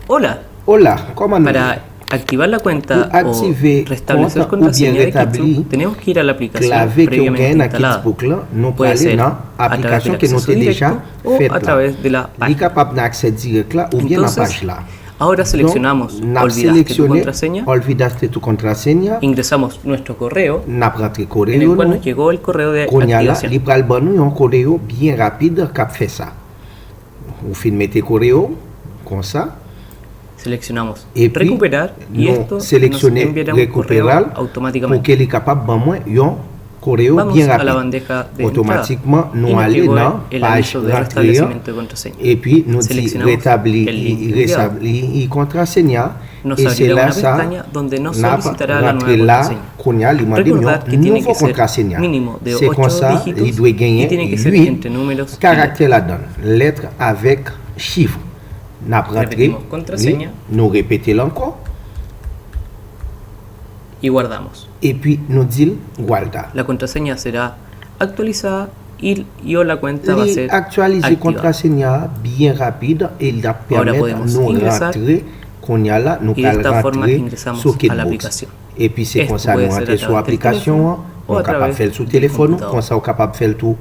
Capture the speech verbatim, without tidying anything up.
Hola, Hola, kòman nou ye? Para activar la Pou cuenta o aktive restablecer kont su oubyen contraseña de retabli Kitsu, tenemos que ir a la aplicación klave ke w genyen previamente nan instalada. Kitbook lan, nou Puede prale ser nan a través aplikasyon del ke nou acceso te deja directo o fèt a la. través de la Li página. Kapab nan aksè dirèk la oubyen nan paj Entonces, la. Ahora Donk, seleccionamos n ap Olvidaste tu seleksyone contraseña, Olvidaste tu contraseña, ingresamos nuestro correo, n ap rantre en kore el yo cual nou. Nos llegó el correo de Kounye a la, activación. Li pral ban nou yon kore yo byen rapid k ap fè sa. Ou fin mete kore yo, konsa. Seleccionamos Epi, recuperar y nou esto nos seleksyone enviará un correo Recuperar pou automáticamente. Ke li kapab ban mwen yon kore yo Vamos byen a la rapid. Bandeja de entrada Otomatikman, y nou nos ale llegó nan el paj aviso de rantre an, restablecimiento de contraseña. Epi nou di Seleccionamos retabli el link enviado. Restabli Contraseña. Nos E se abrirá la una sa pestaña donde nos n ap solicitará la rantre nueva la contraseña. Kounye a li mande m yon Recordar que tiene nouvo que ser Contraseña. mínimo de Se ocho konsa li dígitos dwe y genyen tiene que ser uit entre números y karaktè letras. Ladan, lèt avèk chif. N ap rantre Repetimos li, contraseña nou repete l ankò, y guardamos. Epi nou di l guarda. La contraseña será actualizada y, y o la cuenta va a Li ser aktyalize activada. Contraseña byen rapid e l ap Ahora pèmèt podemos nou ingresar rantre. Kounye a la, nou Y de pral esta forma rantre ingresamos sou a la Kitbook. Aplicación. Epi se Esto konsa puede nou ser rantre a sou través del aplikasyon teléfono an, o nou a kapab través fè l sou del telefòn nou, computador. Konsa ou kapab fè l tou